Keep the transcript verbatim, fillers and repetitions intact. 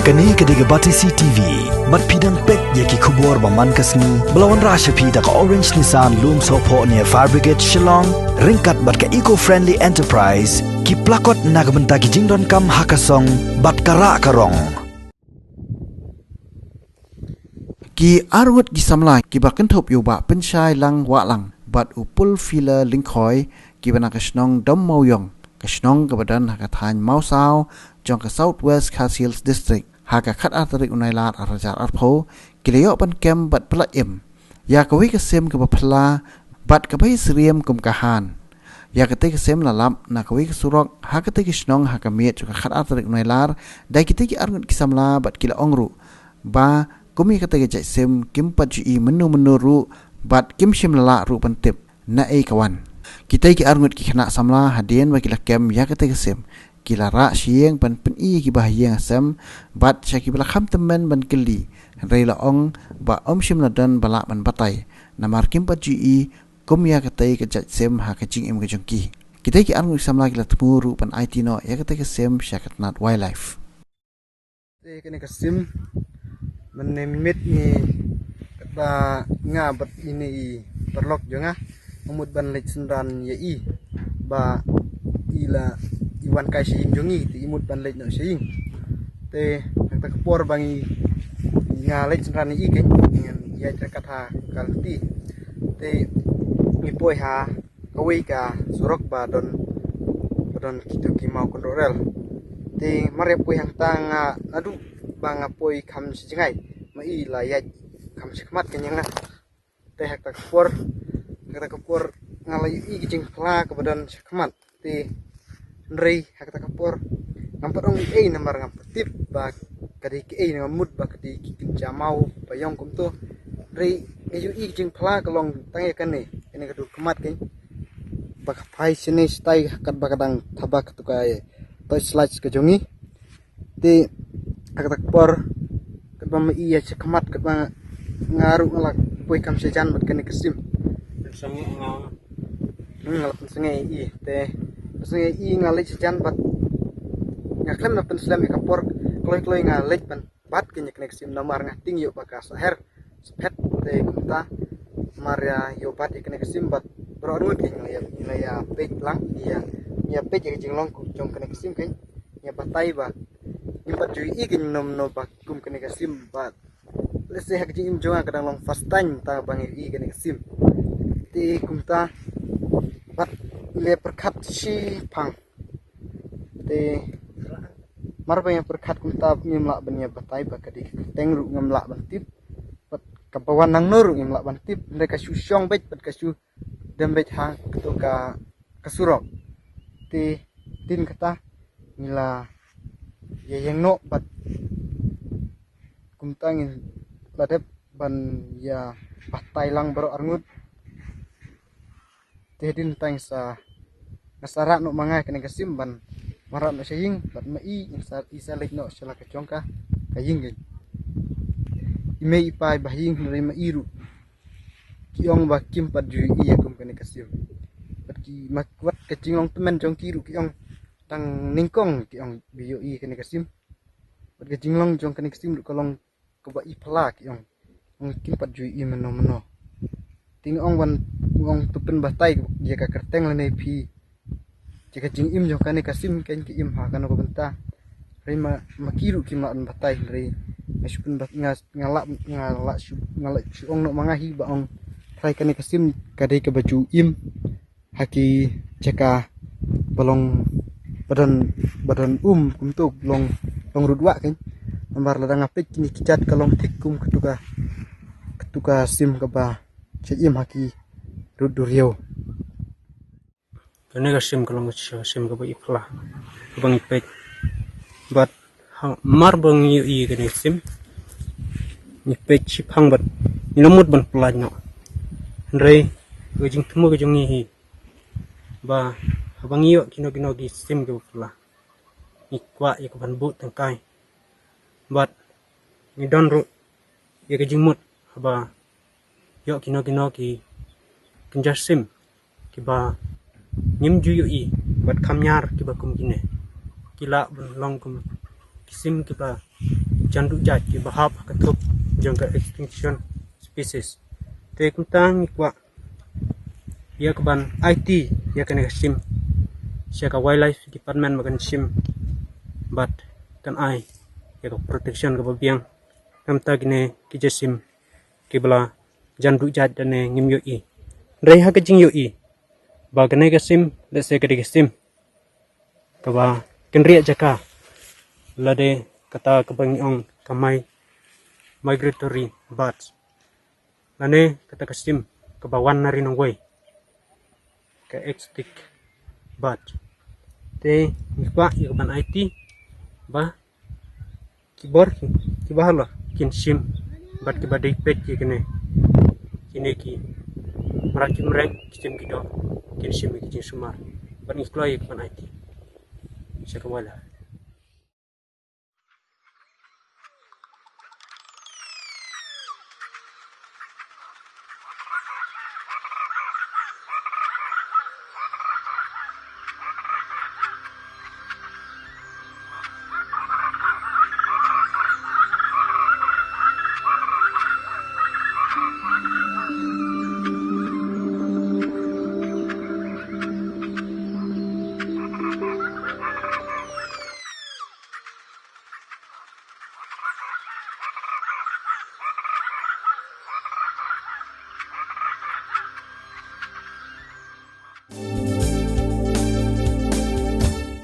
Kane ka dei ka Batesi T V. Bad phi dang peit ïa ki khubor ba man ka sngi ba la wanrah sha phi da ka Orange Nissan Lumsohphoh near Fire Brigade Shillong, ryngkat bad ka Eco Friendly Enterprise, ki plakot na ka bynta ki jingdonkam ha ka song bad ka rah ka rong. Ki arngut ki samla kiba kynthup ïa u Bah Pynshai Lang Wahlang bad u Pulfila Lyngkhoi, kiba na ka shnong Dom Mawiong, ka shnong kaba don ha ka thaiñ Mawsaw jong ka South West Khasi Hills District, ha ka khatar tarik u Nailar arhajar arphew, ki la ïoh ban kem bad pyllait im ïa kawei ka sim kaba phylla bad kaba ïasyriem kum ka han. Ïa katei ka sim la lap na kawei ka surok ha katei ka shnong ha ka miet jong ka khatar tarik u Nailar da kitei ki arngut ki samla, bad ki la ong ruh ba kum ïa katei ka jait sim kim pat ju i mynno mynno ruh, bad kim shym la lah ruh ban tip naei ka wan. Kitei ki arngut ki khynnah samla, hadien ba ki la kem ïa katei ka sim, ki la rah sha ïing ban pyni ïa kiba ha ïing ha sem, bad sha kiba la kham tymmen ban kylli, hynrei la ong ba ym shym la don ba lah ban batai, namar kim pat ju i kum ïa katei ka jait sim ha ka jingim ka jong ki. Kitei ki arngut ki samla ki la thmu ruh ban aiti noh ïa katei ka sim sha ka tnat Wildlife. Te kane ka sim, mynne mynmiet ngi, katba nga bad ine i paralok jong nga, nga mut ban leit synran ïa i, ba i la, i wan kai sha ïing jong ngi, te i mut ban leit noh sha ïing. Te ha kata ka por ba ngi, nga leit synran ïa i, kane ngan ïaid ryngkat ha ka lynti. Te ngi poi ha kawei ka surok ba don, ba don kito ki maw kynroh rel. Te mar ïa poi hangta, nga naduh ba nga poi kham sha jngai, ma i la ïaid kham sha khmat kane ïa nga. Te ha kata ka por, ha kata ka por nga la ïohi ka jingphla kaba don sha khmat. Te hynrei ha kata ka por ngam pat ong ei ei, namar ngam pat tip ba ka dei kaei, nga mut ba ka dei ki kynja maw ba ïong kumto. Hynrei nga ïohi ka jingphla ka long tang ïa kane, kane ka dur khmat kane, ba ka phai shane shatai, katba ka dang thaba katu ka torchlight ka jong ngi. Te ha kata ka por, katba ma i ïaid sha khmat, katba nga ruh nga la poi kham sha jan bad kane ka sim. Hmm, nga la pynsangeh ïa i. Te pynsangeh ïa i, nga leit sha jan bad nga khlem da pynslem ïa ka por, kloi kloi nga leit ban bat kane, kane ka sim, namar nga tieng ïoh ba ka saher, sa phet. Te kumta mar ïa ïoh bat ïa kane ka sim bad baroh arngut ngi la ïa, ngi la ïa peit lang, ngi ïa, ngi ïa peit ïa ka jinglong jong kane ka sim, kane ngi ïa batai ba ngim pat ju ïohi kane mynno mynno ba kum kane ka sim, bad lehse ha ka jingim jong nga ka dang long first time mynta ba ngi ïohi kane ka sim. Te kumta bad ngi la pyrkhat shiphang. Te mar ba ngi pyrkhat kumta, ngim lah ban ïa batai ba ka dei ka kyrteng ruh ngim lah ban tip, bad kaba wan nangno ruh ngim lah ban tip, hynrei ka shu shong beit bad ka shu dem beit ha kato ka, ka surok. Te hadien kata ngi la ïa ïeng noh bad kumta ngi la dep ban ïa batai lang baroh arngut. Te hadien kata ngi sa, nga sa rah noh ma nga kane ka sim ban wanrah noh sha ïing, bad ma i, i sa, i sa leit noh sha la ka jong ka, ka ïing kane. I mei i pa ba ha ïing, hynrei ma i ruh ki ong ba kim pat ju ïohi ïa kum kane ka sim. Bad ki, ma, wat ka jinglong tymmen jong ki ruh ki ong, tang nyngkong ki ong ba ïohi ïa kane ka sim. Bad ka jinglong jong kane ka sim ruh ka long kaba i phylla, ki ong. Ong kim pat ju ïohi mynno mynno. Te nga ong ban, nga ong to pynbatai ïa ka kyrteng lane phi, ïa ka jingim jong kane ka sim, kane ka im ha kano ka bynta. Hynrei ma, ma ki ruh kim lah ban batai, hynrei nga shu pynbat, nga, nga lah, nga lah shu, nga lah shu ong noh ma nga hi ba ong, trai kane ka sim ka dei kaba ju im ha ki jaka ba long, ba don, ba don um kumto, ba long, long rud wah kane. Namar lada nga peit kine ki jait ka long thik kum katu ka, katu ka sim kaba sha im ha ki rud duriaw. Kane ka sim ka long ka sim kaba i phylla kaba ngi peit. Bad ha, mar ba ngi ïohi kane ka sim, ngi peit shiphang bad ngi la mut ban pyllait noh. Hynrei ka jingthmu ka jong ngi hi ba haba ngi ïoh kino kino ki sim kiba phylla, ngi kwah ïa ka ban buh tyngkai. Bad ngi don ruh ïa ka jingmut haba ïoh kino kino ki kynja sim kiba ngim ju ïohi bad kham ñiar kiba kum kine. Ki lah ban long kum ki sim kiba jan duh jait kiba hap ha ka thup jong ka extinction species. Te kumta ngi kwah ïa ka ban aiti ïa kane ka sim sha ka Wildlife Department ba kan sim bad kan ai ïa ka protection kaba biang. Namar kine ki jasim kiba la jan duh jait da ne ngim ïohi. Hynrei ha ka jingïohi ba kane ka sim lehse ka dei ka sim kaba kynriah jaka, lade kata kaba ngi ong ka mi-, migratory birds, lane kata ka sim kaba wan na ri nongwei, ka exotic bird. Te ngi kwah ïa ka ban aiti ba ki bor ki, kiba halor kin sim bad kiba dei peit ïa kine, kine ki mrad ki mreng, ki sim ki doh, kin sim ïa ki jingsumar. Bad ngi kloi ïa ka ban aiti sha ka Wildlife.